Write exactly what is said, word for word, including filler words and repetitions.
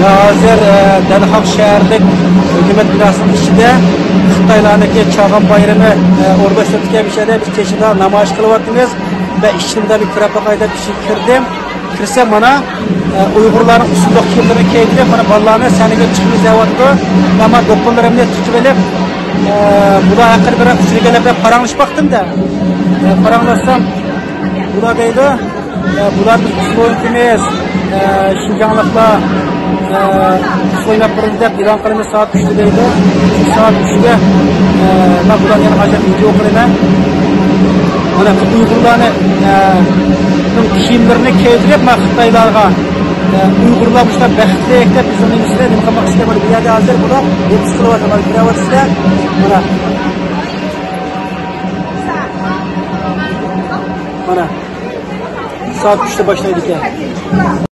ھازىر، ئە، دەلھاق شەھەرلىك ھۆكۈمەت بىناسىنىڭ ئىچىدە خىتايلارنىڭكى چاغان بايرىمى، ئە، ئورۇنلاشتۇرۇلۇپ كەلگەن يەردە بىز چېچىندا نامايىش قىلىۋاتىمىز. مەن ئىچىدە بىر كۆرۈپ باقاي دەپ ئىچىگە كىردىم. كىرسەم مانا، ئە، ئۇيغۇرلارنىڭ ئۇسسۇللۇق كىيىملىرىنى كىيدۈرۈپ، مانا بالىلارنى سەھنىگە چىقىمىز دەۋاتىدۇ. مەن مانا دوپپىلىرىمنى تۇتۇۋېلىپ، ئە، بۇلار ھەققىدە بىر ئۇچرىگەنلەر بىلەن پاراڭلىشىپ باقتىم-دە. ئە، پاراڭلاشسام، بۇلار دەيدۇ، ئە، بۇلار بىز ئۇسسۇل ئوينىتىمىز، ئە، شىنجاڭلىقلار، ئە، ئۇسسۇل ئويناپ بېرىمىز دەپ ئېلان قىلىمىز سائەت ئۈچتە دەيدۇ. سائەت ئۈچتە، ئە، مەن بۇلارنى يەنە قايتا ۋىدېو قىلىمەن. مانا ئۇيغۇرلارنى، ئە، كىيىملىرىنى كىيدۈرۈپ، مانا خىتايلارغا، ئە، ئۇيغۇرلار مۇشۇنداق بەختلىك دەپ بىزنىڭ نېمىسىدە نېمە قىلماق ئىستەيمەن. بۇ يەردە ھازىر بۇلار نېمە قىلىۋاتىدۇ، مانا كۆرۈۋاتىسىلەر. مانا. مانا. سائەت ئۈچتە باشلايدىكەن.